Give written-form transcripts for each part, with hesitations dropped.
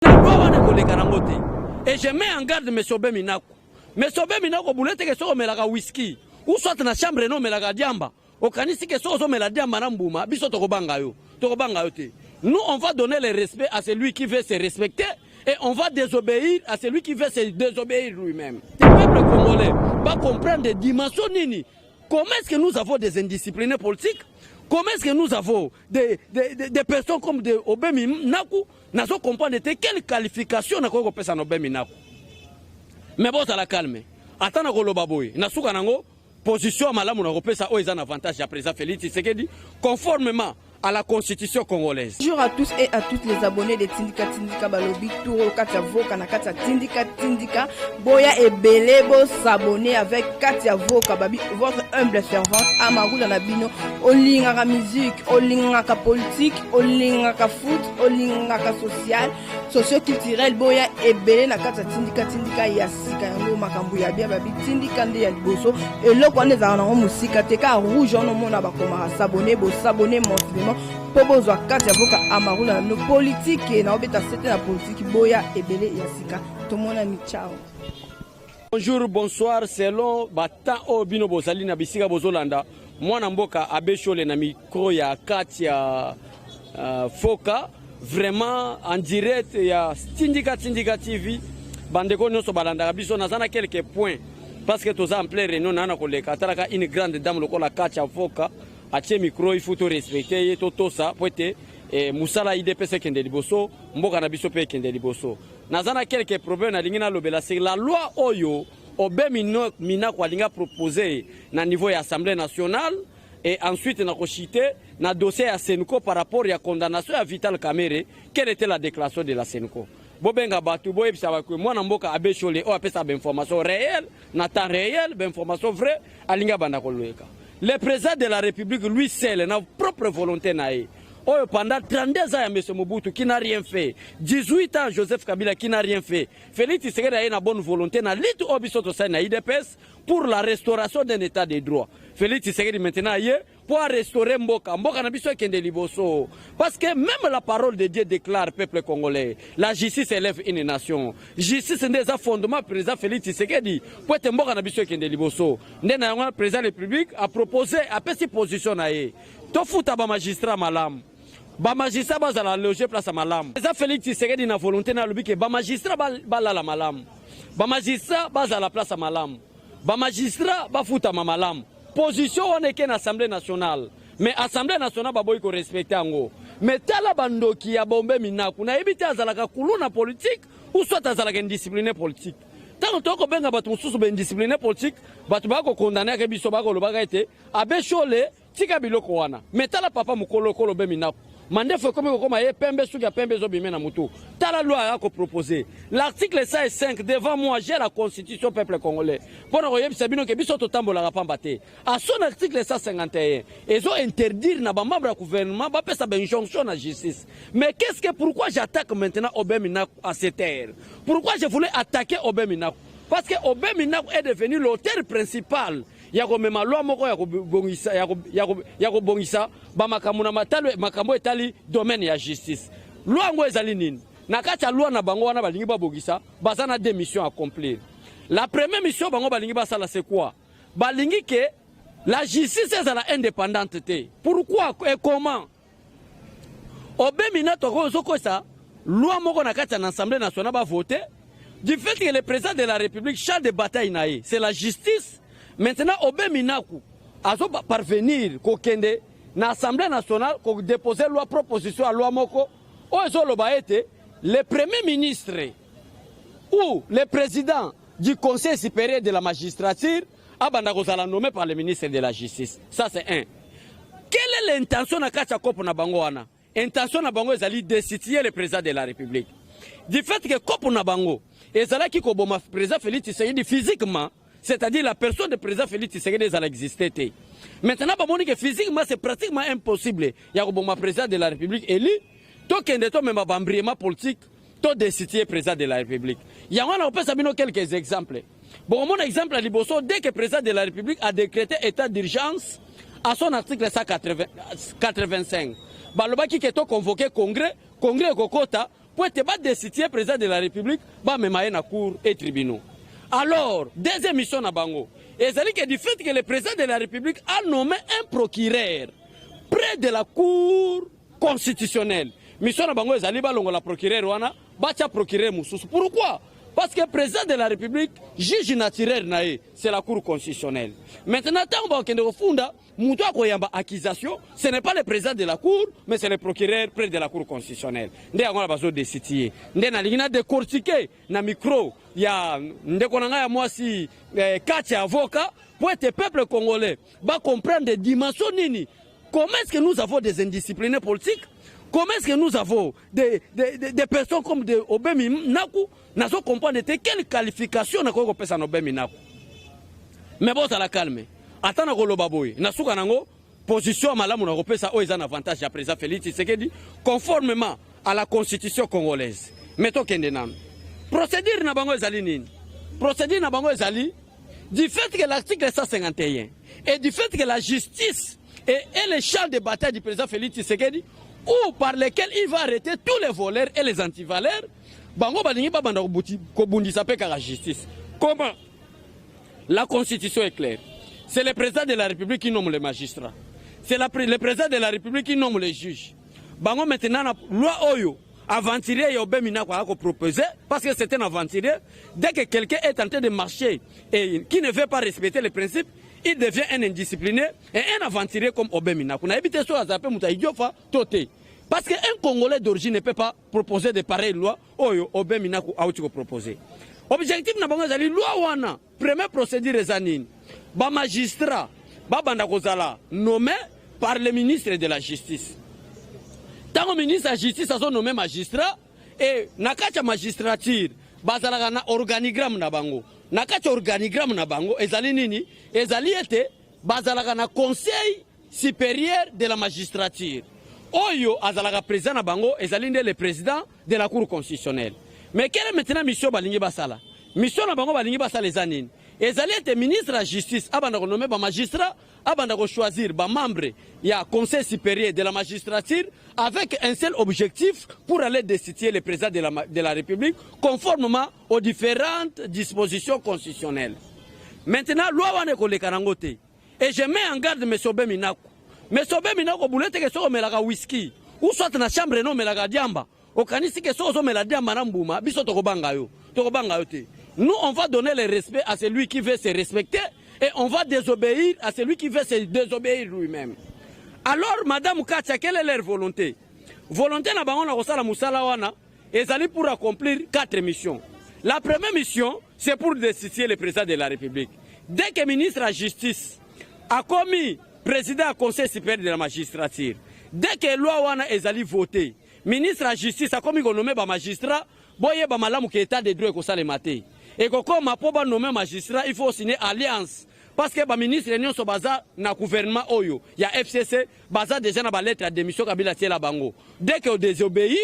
Na loi wana ekoleka nango te. Et je mets en garde monsieur Aubin Minaku. Monsieur Aubin Minaku obule te ke soki omelaka whisky ou soit na chambre no omelaka diamba, okanisi ke soki ozomela diamba na mbuma biso tokobanga yo. Tokobanga yo te. Nous, on va donner le respect à celui qui veut se respecter et on va désobéir à celui qui veut se désobéir lui-même. Le peuple congolais va comprendre des dimensions nini. Comment est-ce que nous avons des indisciplinés politiques? Comment est-ce que nous avons des personnes comme des Aubin Minaku? Nazo comprendre te quelle qualification nakoki kopesa na Aubin Minaku. Mais bozala calme. Ata na koloba boye, na suka nango position ya malamu na kopesa oyo eza na avantage ya président Félix Tshisekedi conformément à la constitution congolaise. Bonjour à tous et à toutes les abonnés de Tindika Tindika. Balobi tour Katia Voka na Katia Tindika Tindika. Boya ebele, bo s'abonner avec Katia Voka, babi votre humble servante Amarula na bino. Olingaka musique, olingaka politique, olingaka foot, olingaka social, socio-culturel, boya ebele na Katia Tindika Tindika ya sika yango makambo ya bien. Babi Tindika nde ya liboso. Eloko wana ezalaka nango mosika te, ka rouge wana omona bakomaka s'abonner, bo s'abonner massivement mpo bozwa kati ya voka Amarula na bino. Politike na obeta sete na politike, boya ebele ya sika. Tomonani, ciao. Bonjour, bonsoir, selon batemps oyo bino bozali na bisika bozolanda. Mwana mboka Abe Shole na micro ya kati ya Foka, vraiment en direct ya Tindika Tindika TV. Bandeko nyonso balandaka biso, naza na quelques points parce que toza en plein réunion. Naa na koleka atalaka une grande dame lokola kati ya Foka atie micro, il faut to respecter ye, totosa po ete mosala UDPS ekende liboso, mboka na biso mpe ekende liboso. Naza na quelques problèmes nalingi nalobela sur la loi oyo Aubin Minaku alingi apropose na niveau ya Assemblée nationale et ensuite nakochuter na dossier ya CENCO par rapport ya condamnation ya Vital Kamerhe. Quelle était la déclaration de la CENCO? Bobenga bato, boyebisa bato mwana mboka Abe Shole oyo apesa bainformation réelle na temps réel, bainformation vrai alingi abanda koleka. Le président de la République lui seul, na propre volonté na ye, oyo pendant 32 ans ya M. Mobutu qui n'a rien fait, 18 ans Joseph Kabila qui n'a rien fait, Félix Tshisekedi aye na bonne volonté na lutte oyo biso tosali na UDPS pour la restauration d'un état de droit. Félix Tshisekedi maintenant aye pour restaurer mboka, mboka na biso ekende liboso, parce que même la parole de Dieu déclare, peuple congolais, la justice élève une nation. Justice nde eza fondement président Félix Tshisekedi po ete mboka na biso ekende liboso. Nde na yango président de la République a proposé, apesi position na ye: tofuta bamagistrat malamu, bamagistrat bazala loge place ya malamu. Eza Félix Tshisekedi na volonté na alobi ke bamagistrat balala malamu, bamagistrat bazala place ya malamu, bamagistrat bafutama malamu. Position wana eke na Assemblée nationale, mais Assemblée nationale baboyi korespecter yango. Mais tala bandoki ya Aubin Minaku, nayebi te azalaka kulu na politique ou soit azalaka indiscipliné politique. Ntango tokobenga bato mosusu baindiscipliné politique, bato bakokondamnaka biso, bakolobaka ete Abe Shole tika biloko wana. Mais tala papa mokolo okolo Aubin Minaku, mandefu ekomi kokoma ye pembe, suki ya pembe ezobime na mutu. Tala loi aya kopropose, l'article 105. Devant moi, j'ai la constitution, peuple congolais, mpo na koyebisa bino ke biso totambolaka pamba te. À son article 151, ezo interdire na bamembre ya gouvernement bapesa bainjonction na justice. Mais qu'est ce que, pourquoi j'attaque maintenant Aubin Minaku à cette heure? Pourquoi je voulais attaquer Aubin Minaku? Parce que Aubin Minaku est devenu l'auteur principal ya komema loi moko ya kobongisa bamakambo na matalo, makambo etali domaine ya justice. Loi yango ezali nini? Na kati ya loi na bango wana balingi babongisa, baza na deux missions à accomplir. La première mission bango balingi basala, c'est quoi? Balingi ke la justice ezala indépendante te. Pourquoi et comment? Aubin Minaku ozokosa loi moko na kati ya na Assemblée nationale bavote, du fait que le président de la République, champ de bataille na ye, c'est la justice. Maintenant Aubin Minaku azo parvenir kokende na Assemblée nationale kodépose loi, proposition ya loi moko oyo ezoloba ete le premier ministre ou le président du Conseil supérieur de la magistrature abanda kozala nommé par le ministre de la Justice. Ça, c'est un. Quelle est l'intention na kati ya kopo na bango wana? Intention na bango ezali destituer le président de la République. Du fait que kopo na bango ezalaki koboma président Félix Tshisekedi physiquement, c'est-à-dire la personne de président Félix Tshisekedi ezala exister te. Maintenant bamoni ke physiquement, c'est pratiquement impossible ya koboma président de la République élu, tokende tomema baembrayement politique, todestituer président de la République. Yango wana kopesa bino quelques exemples. Bokomona exemple ya liboso: dès que président de la République a décrété état d'urgence, à son article 185, balobaki ke toconvoke congrès. Congrès ekokota. mpo ete badestituer président de la République, bamema ye na cour et tribunaux. Alors, deuxième mission na bango ezali que du fait que le président de la République a nommé un procureur près de la Cour constitutionnelle, mission na bango ezali balongola procureur wana, batia procureur mosusu. Pourquoi? Parce que président de la République, juge naturel na ye, c'est la Cour constitutionnelle. Maintenant, ntango bakokende kofunda moto akoyamba accusation, ce n'est pas le président de la Cour, mais c'est le procureur près de la Cour constitutionnelle. Nde yango na bazodestituer. Nde nalingi na décortiquer na micro ya ndeko na ngai ya mwasi kati ya avocat, po ete peuple congolais bacomprendre dimension nini, comment est-ce que nous avons des indisciplinés politiques, comment est-ce que nous avons des personnes comme de Aubin Minaku. Nazo comprendre te quelle qualification nakoki kopesa na Aubin Minaku. Mais bozala calme, ata na koloba boye, na suka nango position ya malamu na kopesa oyo eza na avantage ya président Félix Tshisekedi, conformément à la constitution congolaise. Mais tokende nano. Procédure na bango ezali nini? Procédure na bango ezali, du fait que l'article 151 et du fait que la justice est le champ de bataille du président Félix Tshisekedi, ou par lequel il va arrêter tous les voleurs et les antivaleurs, bango balingi babanda kobundisa mpe kaka justice. Comment? La constitution est claire: c'est le président de la République qui nomme les magistrats, c'est le président de la République qui nomme les juges. Bango maintenant, na loi oyo aventurier ya Aubin Minaku aya koproposer, parce que c'est un aventurier, dès que quelqu'un est en train de marcher et qui ne veut pas respecter les principes, il devient un indiscipliné et un aventurier comme Aubin Minaku. Nayebi te so aza mpe moto ya idiofa to te, parce que un Congolais d'origine ne peut pas proposer de pareilles lois oyo Aubin Minaku auti koproposer. Objectif na bango ezali loi wana, première procédure eza nini? Bamagistrat babanda kozala nommé par le ministre de la Justice. Ntango ministre ya Justice azonommer magistrat, e na kati ya magistrature bazalaka na organigramme na bango. Na kati ya organigramme na bango ezali nini? Ezali ete bazalaka na Conseil supérieur de la magistrature. Oyo azalaka président na bango ezali nde le président de la Cour constitutionnelle. Mais quelle est maintenant mission balingi basala? Mission na bango balingi basala eza nini? Ezali ete ministre ya Justice abanda konommer bamagistrat, abanda kochoisir bamembre ya Conseil supérieur de la magistrature, avec un seul objectif: pour aller destituer le président de la République, conformément aux différentes dispositions constitutionnelles. Maintenant, loi wana ekoleka nango te. Et je mets en garde M. Aubin Minaku. M. Aubin Minaku, obule teke soki omelaka whisky ou soit na chambre no omelaka diamba, okanisi ke soki ozomela diamba na mbuma, biso tokobanga yo? Tokobanga yo te. Nous, on va donner le respect à celui qui veut se respecter et on va désobéir à celui qui veut se désobéir lui-même. Alors, madame Katia, quelle est leur volonté? Volonté na bango na kosala mosala wana ezali pour accomplir quatre missions. La première mission, c'est pour destituer le président de la République. Dès que ministre de la Justice akomi président ya Conseil supérieur de la magistrature, dès que loi wana ezali voté, ministre ya Justice akomi konommer bamagistrat, boyeba malamu ke état de droit ekosalema te. Ekokoma mpo banommer magistrat, il faut signer alliance, parce que baministre nyonso baza na gouvernement oyo ya FCC baza déjà na balettre ya démission Kabila tiela bango. Dès que odésobéir,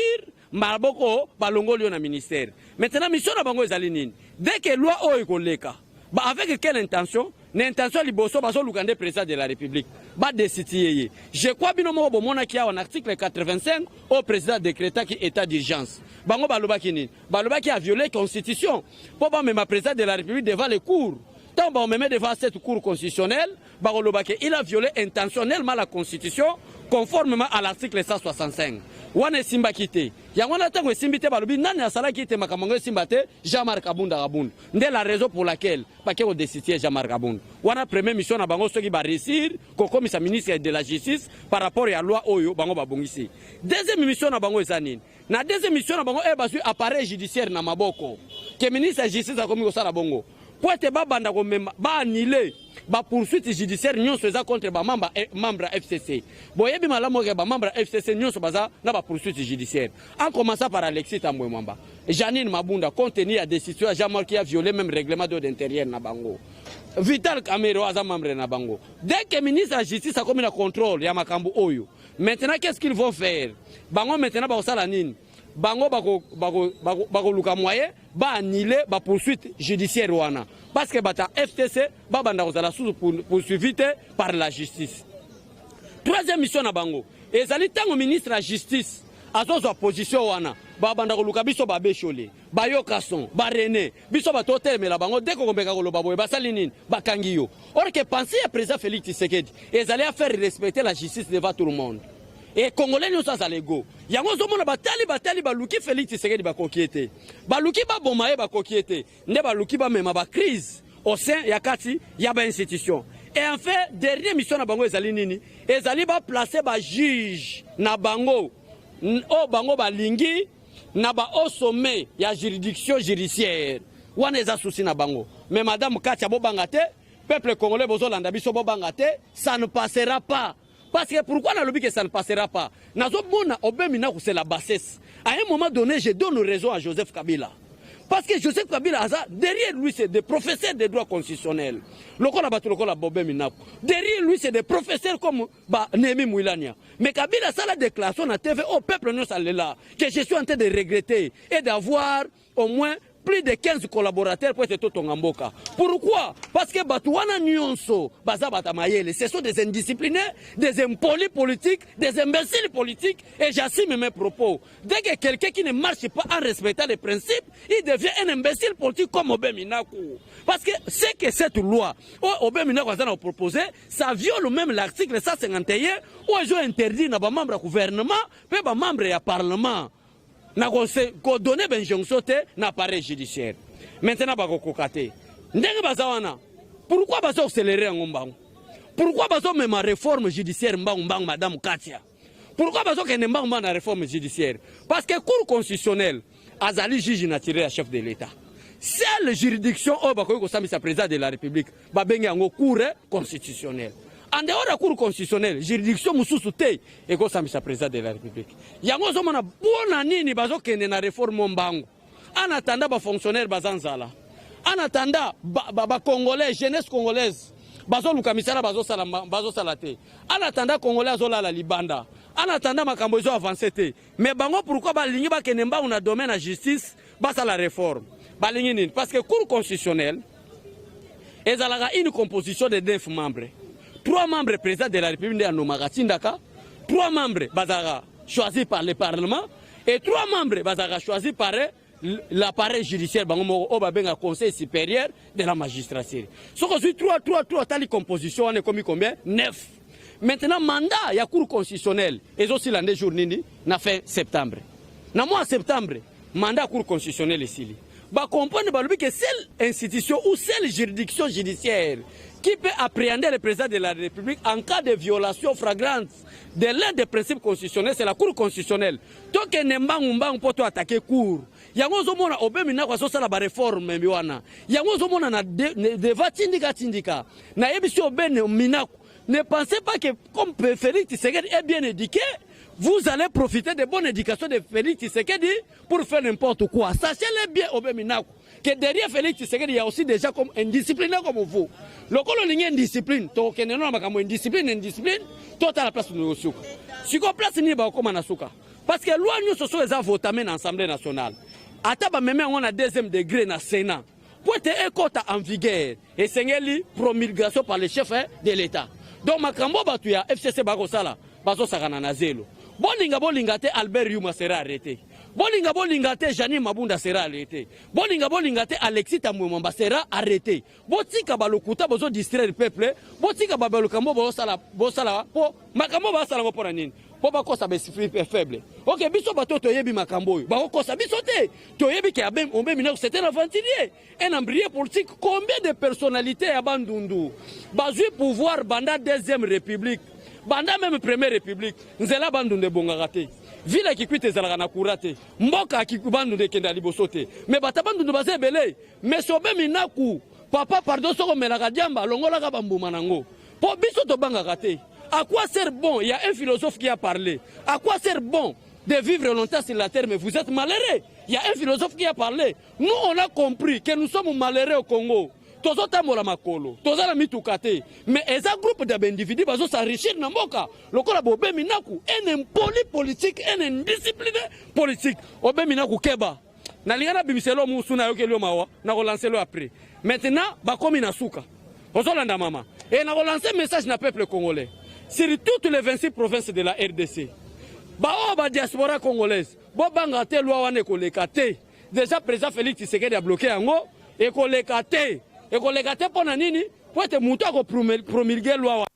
maboko balongoli yo na ministère. Maintenant, mission na bango ezali nini? Dès que loi oyo ekoleka ba, avec quelle intention? Na intention ya liboso, bazoluka nde président de la République, badestituer ye. Je crois bino moko bomonaki awa na article 85 oyo président décrétaki état d'urgence. Bango balobaki nini? Balobaki avioler constitution mpo bamema président de la République devant les cours. Ntango baomeme devant cette Cour constitutionnelle, bakolobaki il a violé intentionnellement la constitution, conformément à l'article 165. Wana esimbaki te. Yango wana, ntango esimbi te, balobi nani asalaki ete makambo yango esimba te? Jean-Marc Kabunda Kabund. Nde la raison pour laquelle bake kodestituer Jean-Marc Kabund wana. Première mission na bango, soki baréussir kokomisa ministre de la Justice par rapport ya loi oyo bango babongisi. Deuxième mission na bango eza nini? Na deuxième mission na bango, oyo bazwi appareil judiciaire na maboko, ke ministre ya Justice akomi kosala bongo po ete babanda komema baannuler bapoursuite judiciaire nyonso eza contre bamembre membre ya FCC. Boyebi malamu ke bamembre ya FCC nyonso baza na bapoursuite judiciaire, en commençant par Alexis Tambwe Mwamba, Janine Mabunda, compte tenu ya décision ya Jean-Marc qui a violé même règlement d'ordre intérieur na bango, Vital Kamerhe aza membre na bango. Dès que ministre ya Justice akomi na contrôle ya makambo oyo, maintenant, qu'est-ce qu'ils vont faire? Bango maintenant bakosala nini? Bango bakoluka moyen baannuler bapoursuite judiciaire wana, parce que bato ya FCC babanda kozala susu poursuivi te par la justice. Troisième mission na bango ezali, ntango ministre ya Justice azozwa position wana, Babanda koluka biso ba Beshole, bayoka son, ba Rene, biso bato otelemela bango dès kokomeka koloba boye basali nini? Bakangi yo. Or que pensée ya président Félix Tshisekedi ezali à faire respecter la justice devant tout le monde. Et Congolais nyonso azala ego. Yango ozomona batali batali baluki Félix Tshisekedi bakoki ye te. Baluki baboma ye bakoki ye te. Nde baluki bamema ba crise au sein ya kati ya ba institution. Et enfin, dernière mission na bango ezali nini? Ezali ba placer ba juge na bango oyo bango balingi na ba au sommet ya juridiction judiciaire. Wana eza souci na bango. Mais madame Katia bobanga te, peuple congolais bozolanda biso bobanga te, ça ne passera pas. Parce que pourquoi nalobi que ça ne passera pas? Nazomona Aubin Minaku c'est la bassesse. À un moment donné, je donne raison à Joseph Kabila. Parce que Joseph Kabila aza derrière lui c'est des professeurs de droit constitutionnel. Lokola bato lokola Aubin Minaku. Derrière lui c'est des professeurs comme ba Néhémie Mwilanya. Mais Kabila asala déclaration na TV au peuple nyonso alela que je suis en train de regretter et d'avoir au moins plus de 15 collaborateurs pour être totonga mboka. Pourquoi? Parce que bato wana nyonso baza bata mayele, ce sont des indisciplinés, des impolis politiques, des imbéciles politiques, et j'assume mes propos. Dès que quelqu'un qui ne marche pas en respectant les principes, il devient un imbécile politique comme Aubin Minaku. Parce que ce que cette loi Aubin Minaku a proposé, ça viole même l'article 151 où ils ont interdit na ba membre ya gouvernement pe ba membre ya parlement na kodonner bainjonction te na appareil judiciaire. Maintenant bakokoka te ndenge baza wana. Pourquoi bazo accélérer yango mbangu? Pourquoi bazomema réforme judiciaire mbangu mbangu, madame Katia? Pourquoi bazokende mbangu mbangu na réforme judiciaire? Parce que Cour constitutionnelle azali juge naturel ya chef de l'État. Seule juridiction oyo bakoki kosambisa président de la République, babengi yango Cour constitutionnelle. En dehors ya Cour constitutionnelle, juridiction mosusu te ekosambisa président de la République. Yango ozomona mpona nini bazokende na réforme mbangu. En attendant, bafonctionnaire baza nzala. En attendant, bacongolais, jeunesse congolaise bazoluka misala, bazosala te. En attendant, Congolais azolala libanda. En attendant, makambo ezo avance te. Mais bango, pourquoi balingi bakende mbangu na domaine ya justice, basala réforme? Balingi nini? Parce que Cour constitutionnelle ezalaka une composition de neuf membres. Trois membres, président de la République nde anomaka, tindaka. Trois membres bazalaka choisis par le Parlement et trois membres bazalaka choisis par l'appareil judiciaire bango moko, oyo babenga Conseil supérieur de la magistrature. Soki ozwi 3 3 3, tali composition wana ekomi combien? 9. Maintenant, mandat ya Cour constitutionnelle ezosila nde jour nini? Na fin septembre. Na mois septembre, mandat ya Cour constitutionnelle esili. Bacomprendre, balobi que seule institution ou seule juridiction judiciaire qui peut appréhender le président de la République en cas de violation flagrante de l'un des principes constitutionnels, c'est la Cour constitutionnelle. Tokende mbangu mbangu mpo to attaquer cour. Yango ozomona Aubin Minaku azosala baréforme wana. Yango ozomona na deva tindika tindika. Nayebisi Aubin Minaku, ne pensez pas que comme Félix Tshisekedi est bien éduqué, vous allez profiter de bonne éducation de Félix Tshisekedi pour faire n'importe quoi. Sachez-le bien, Aubin Minaku, que derrière Félix Tshisekedi, il y a aussi des gens comme indisciplinés comme vous. Lokolo olingi indiscipline, tokende na makambo indiscipline, indiscipline, totala place na suka. Siko place nini bakokoma na suka? Parce que loi nyonso so eza votame na Assemblée nationale, ata bamemi yango na deuxième degré na Sénat, po ete ekɔta en vigueur, esengeli promulgation par le chef de l'État. Donc makambo bato ya FCC bakosala, bazosakana na zelo. Bolinga bolinga te, Albert Yuma sera arrêté. Bolinga bolinga te, Jeanine Mabunda sera arrêté. Bolinga bolinga te, Alexis Thambwe Mwamba sera arrêté. Botika balokuta, bozodistraire peuple. Botika babalukambo bosala bosala mpo makambo basala ngo mpo na nini? Mpo bakosa baesprit faible. Ok, biso bato toyebi makambo oyo, bakokosa biso te. Toyebi ke Aubin Minaku, c'est un aventurier, un embryon politique. Combien de personnalités ya Bandundu bazwi pouvoir banda deuxième République, banda même première République? Nzela Bandundu ebongaka te, ville ya Kikwit ezalaka na courant te, mboka ya Bandundu ekenda liboso te, mais bato ya Bandundu baza ebele. Mais so Aubin Minaku, papa, pardon, soko omelaka diamba, alongolaka bambuma nango, mpo biso tobangaka te. À quoi sert bon? Il y a un philosophe qui a parlé: à quoi sert bon de vivre longtemps sur la terre, mais vous êtes malheureux? Il y a un philosophe qui a parlé. Nous, on a compris que nous sommes malheureux au Congo. Tozotambola makolo, toza na mituka te, mais eza groupe de baindividu bazos'enrichir na mboka lokola Aubin Minaku, un impoli politique, un indiscipliné politique. Aubin Minaku, keba. Nalinga nabimiselo musu, nayokeli yo mawa, nakolancer lo après. Maintenant bakomi na suka. Ozolanda mama e, nakolancer message na peuple congolais sur toutes les 26 provinces de la RDC, baoyo badiaspora congolaise. Bobanga te, loi wana ekoleka te. Déjà président Félix Tshisekedi a bloqué yango, ekoleka te. Ekoleka te mpo na nini? Po ete moto akopromulguer loi wana,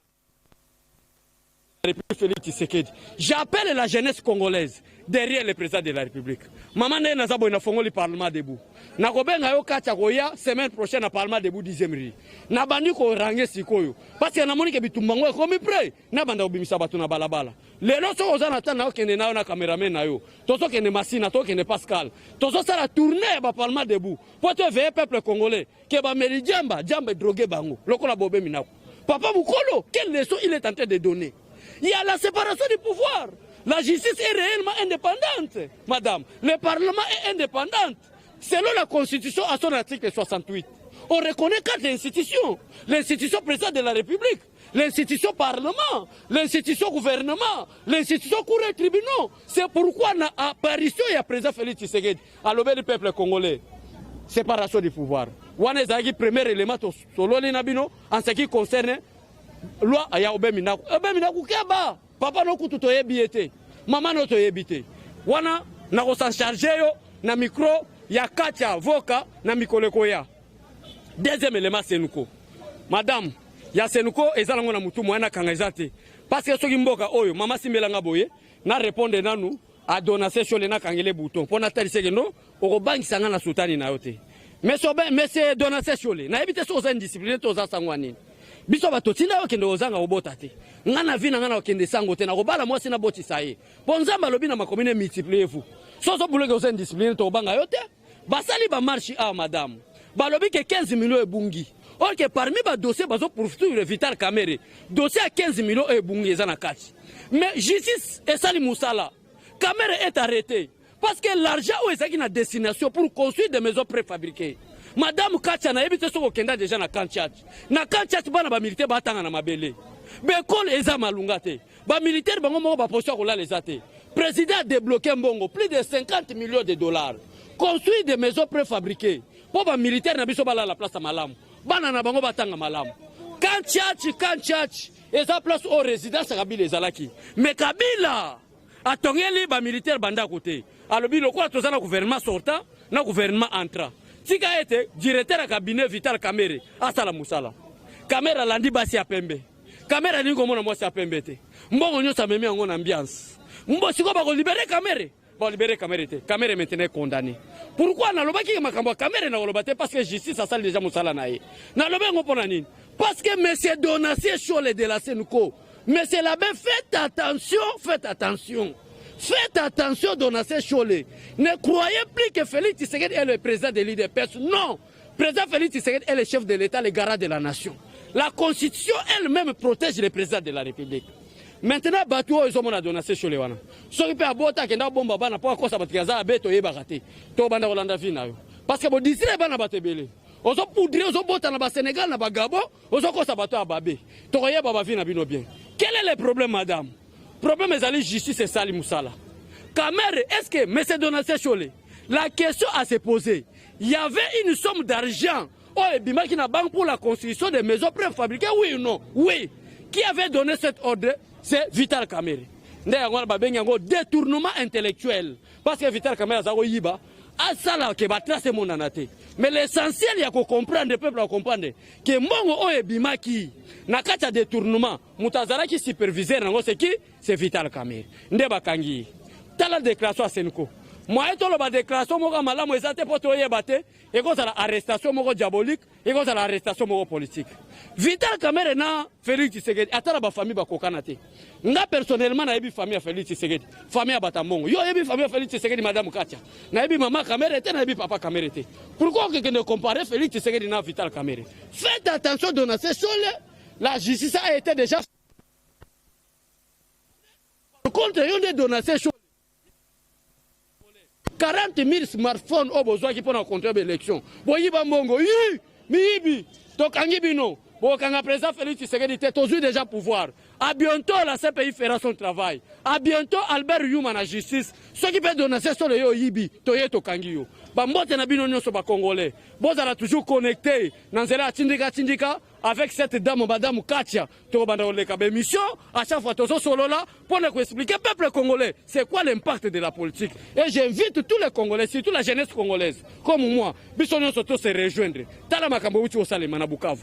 République Félix Tshisekedi. J'appelle la jeunesse congolaise derrière le président de la République. Mama, ndenge naza boye, nafongoli Parlement debout. Nakobenga yo kati ya koya semaine prochaine na Parlement debout, 10e rue. Nabandi korange sikoyo parce que namoni ke bitumba ngo ekomi prêt. Nabanda kobimisa bato na balabala. Lelo soki oza na ntango, na okende na yo na cameraman na yo, tozokende Masina, tokende Pascal, tozosala tournée ya baparlement debout mpo to éveiller peuple congolais ke bameli diamba, diamba edroguer bango lokola bobemi nako. Papa mokolo, quelle leçon il est en train de donner? Il y a la séparation du pouvoir. La justice est réellement indépendante, madame. Le parlement est indépendant. Selon la Constitution, à son article 68, on reconnaît quatre institutions. L'institution président de la République, l'institution parlement, l'institution gouvernement, l'institution cour et tribunaux. C'est pourquoi na apparition ya président Félix Tshisekedi, à l'aube du peuple congolais, séparation du pouvoir. Wana ezalaki premier élément sololi na bino en ce qui concerne loi ya Aubin Minaku. Aubin Minaku, keba, papa no kutu toyebi ye te, mama no toyebi te. Wana nakosan charge yo na micro ya kati ya voka na mikolo ekoya. Deuxième élément, CENCO. Madame, ya CENCO eza nango na mutu moya nakanga eza te, parce que soki mboka oyo mama simbelanga boye, na répondre nanu a Donatien Shole, nakangele bouton mpo natalisa ke no okobangisa nga na sutani na yo te. Monsieur Donatien Shole, nayebi te soki oza indiscipline to oza sango ya nini. Biso bato tinda yo okende kozanga kobota te. Nga na vie na nga na kokende sango te, nakobala mwasi, nabotisa ye, mpo Nzambe alobi na makomi ne multipliez vous. So ozobuleke, oza indiscipline, tokobanga yo te. Basali bamarche awa, madame, balobi ke 15 millions ebungi. Or ke parmi badossier bazopoursuivre Vital Kamerhe, dossier ya 15 millions oyo ebungi eza na kati. Mais justice esali mosala, Kamerhe est arrêté parce que l'argent oyo ezalaki na destination pour construire des maisons préfabriquées. Madame Katia, nayebi te soki okenda déjà na Camp Tshatshi. Na Camp Tshatshi, bana bamilitaire batanga na mabele, baekole eza malunga te, bamilitaire bango moko baposition ya kolala eza te. Président a débloqué mbongo plus de 50 millions de dollars, construire des maisons préfabriquées mpo bamilitaire na biso balala place ya malamu, bana na bango batanga malamu. Camp Tshatshi, Camp Tshatshi eza place oyo résidence ya Kabila ezalaki, mais Kabila atongeli bamilitaire bandako te. Alobi lokola toza na gouvernement sortant na gouvernement entrant, tika ete directeur ya cabinet Vital Kamerhe asala mosala. Kamerhe alandi basi ya pembe. Kamerhe alingi komona mwasi ya pembe te. Mbongo nyonso amemi yango na ambiance. Mbo sikoyo bakolibérer Kamerhe? Balibérer Kamerhe te. Kamerhe maintenant est condamné. Pourquoi nalobaki makambo ya Kamerhe? Nakoloba te parce que justice asali déjà mosala na ye. Nalobi yango mpo na nini? Parce que monsieur Donatien Shole de la CENCO, monsieur l'abbé, faites attention, faites attention. Faites attention, Donatien Shole. Ne croyez plus que Félix Tshisekedi est le président de l'UDPS. Non. Président Félix Tshisekedi est le chef de l'État, le garant de la nation. La Constitution elle-même protège le président de la République. Maintenant, bato oyo ezomona Donatien Shole wana, soki mpe abota, akenda bomba bana mpo akosa bato aza abe, toyebaka te. Tobanda kolanda vie na yo parce que bodistraire bana bato ebele. Ozopoudre, ozobota na basénégal, na bagabon, ozokosa bato ya babe. Tokoyeba bavie na bino bien. Quel est le problème, madame? Problème ezali justice esali mosala. Kamerhe, est ce que, monsieur Donatien Shole, la question à se poser, il y avait une somme d'argent oyo ebimaki na banque pour la construction des maisons préfabriquées, oui ou non? Oui. Qui avait donné cet ordre? C'est Vital Kamerhe. Nde yango wana babengi yango détournement intellectuel, parce que Vital Kamerhe aza koyiba, asala ke batrace emonana te. Mais l'essentiel ya kocomprendre, peuple acomprendre ke mbongo oyo ebimaki na kati ya détournement, moto azalaki superviseur nango, c'est qui? C'est Vital Kamerhe. Nde bakangi ye. Tala déclaration ya CENCO. Moye toloba déclaration moko ya malamu eza te mpo toyeba te, ekozala arrestation moko diabolique, ekozala arrestation moko politique. Vital Kamerhe na Félix Tshisekedi, ata na bafamille bakokana te. Nga personnellement nayebi famille ya Félix Tshisekedi, famille ya Batambongo. Yo oyebi famille ya Félix Tshisekedi, madame Katia? Nayebi mama Kamerhe te, nayebi papa Kamerhe te. Pourquoi okekende comparer Félix Tshisekedi na Vital Kamerhe? Faites attention, Donatien Shole. La justice a été déjà contre yo. Nde Donatien Shole, 40 000 smartphone oyo bozwaki mpo na contrôle baélection, boyiba mbongo yi miyibi, tokangi bino. Bokanga président Félix Tshisekedi te. Tozwi déjà pouvoir. À bientôt, la CPI fera son travail. À bientôt, Albert Yuma na justice. Soki mpe Donatien Shole yo oyibi, toye tokangi yo. Bambote na bino nyonso bacongolais, bozala toujours connecté na nzela ya Tindika Tindika. Avec cette dame, madame Katia, tokobanda koleka baémission à chaque fois, tozosolola mpona koexpliquer peuple congolais c'est quoi l'impact de la politique. Et j'invite tous les Congolais, surtout la jeunesse congolaise comme moi, biso nyonso to se rejoindre. Tala makambo euti kosalema na Bukavu,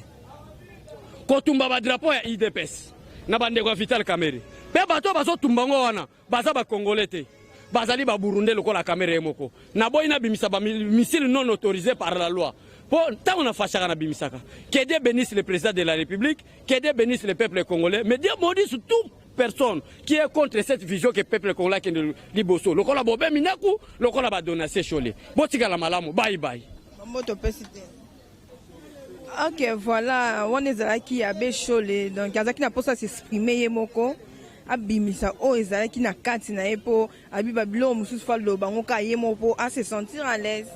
kotumba badrapeau ya UDPS na bandeko ya Vital Kamerhe. Mpe bato bazotumba ngo wana baza bacongolais te, bazali baburundais lokola Kamerhe ye moko. Naboyi nabimisa bamissile non autorisé par la loi, mpo ntango nafashaka nabimisaka. Que Dieu bénisse le président de la République, que Dieu bénisse le peuple congolais, mais Dieu maudisse toute personne qui est contre cette vision que peuple congolais akende liboso, lokola bobe minaku, lokola badonatien Nshole. Botikala malamu, bye bye. Mboto opesi te. Ok, voilà, wana ezalaki abbé Nshole. Donc azalaki na mposa s'exprime ye moko, abimisa oyo ezalaki na kati na ye, mpo abiba biloko mosusu, fo aloba yango kaka ye moko mpo ase sentir à l'aise.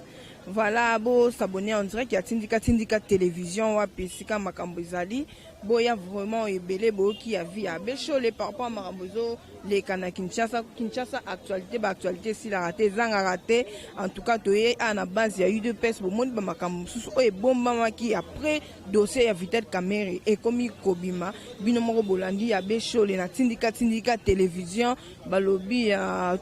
Voilà, bos'abonner en direct ya Tindika Tindika Télévision, wapi esika makambo ezali. Boya vraiment ebele. Boyoki ya vie ya abbé Nshole par rapport a makambo ezoleka na Kinshasa. Kinshasa actualité, baactualité esilaka te, ezangaka te. En tout cas, toye awa na base ya UDPS, bomoni bamakambo mosusu oyo ebombamaki après dossier ya Vital Kamerhe ekomi kobima. Bino moko bolandi abbé Nshole na Tindika Tindika Télévision. Balobi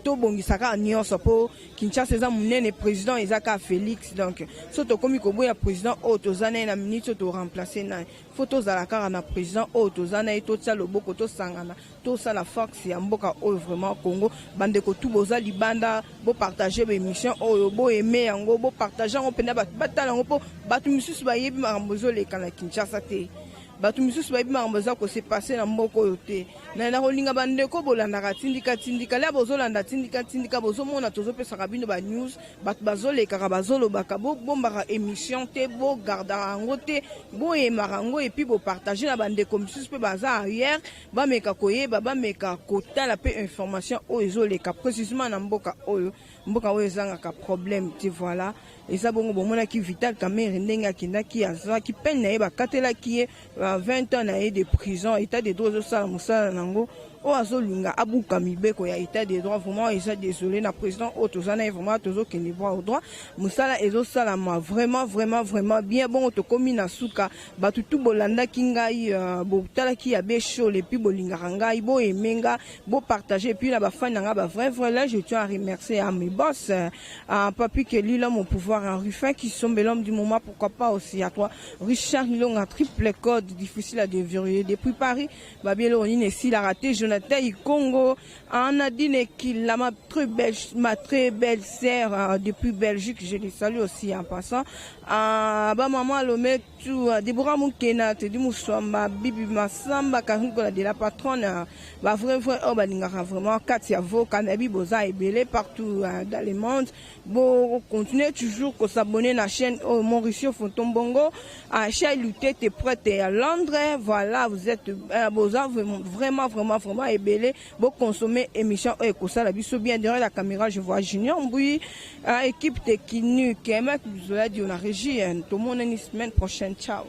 tobongisaka nyonso mpo Kinshasa eza monene, président eza kaka Félix. Donc so tokomi koboya président oyo toza na ye na minute oyo, toremplace na ye, fo tozala kaka na président oyo toza na ye, totia loboko, tosangana, tosala force ya mboka oyo, vraiment Congo. Bandeko tu boza libanda, bopartage baémission oyo, boaime yango, bopartage yango mpenza, bato batala yango, mpo bato misusu bayebi makambo ezoleka na Kinshasa te, bato misusu bayebi makambo eza kose passer na mboka oyo te. Na kolinga bandeko bolandaka Tindika Tindika, lia bozolanda Tindika Tindika, bozomona tozopesaka bino banews, bato bazolekaka, bazolobaka. Bobombaka émission te, bogardaka yango te, boyemaka yango et puis bopartage na bandeko misusu mpe baza arrière, bameka koyeba, bameka kotala mpe information oyo ezoleka précisément na mboka oyo. Mboka oyo ezangaka problème te. Voilà, eza bongo. Bomonaki Vital Kamerhe ndenge akendaki, azwaki peine na ye, bakatelaki ye 20 ans na ye de prison. État de droit ezosala mosala nango. Oyo azolinga abuka mibeko ya état de droit, vraiment eza désolé. Na président oyo toza na ye, vraiment tozokende droit au droit, mosala ezosalama vraiment, vraiment, vraiment bien. Bongo tokómi na suka. Bato tu bolandaki ngai, botalaki abbé Nshole et puis bolingaka ngai, boaime nga, bopartage et puis na bafani na ngai bavrai vrai. Là, je tiens à remercier à mes boss, à Papi Kelly, l'homme au pouvoir, un Ruffin qui sommes l'homme du moment, pourquoi pas aussi à toi Richard Milonga, triple code difficile à déverrouiller depuis Paris, Babielo Onine Sila raté, Jonathan Congo, Nadine Kila, ma très belle sœur depuis Belgique, je les salue aussi en passant. Ba maman Lomé tout, Deborah Mukena, Teddy Moussamba, Bibi Massamba, Karine Kola de la patronne, ba vrai vrai oh balingaka vraiment Katia Voka, Nabi Boza ebele partout dans le monde. Bon, continuez toujours à s'abonner à la chaîne, oh, Mauricio Fontombongo, à Chai Lutete prête à Londres. Voilà, vous êtes Boza vraiment, vraiment, vraiment ebele. Bon, consommer émission et ça la biso bien. Derrière la caméra, je vois Junior Mboui, équipe technique, Kemek Zola dit on a régie, tout le monde, une semaine prochaine. Ciao.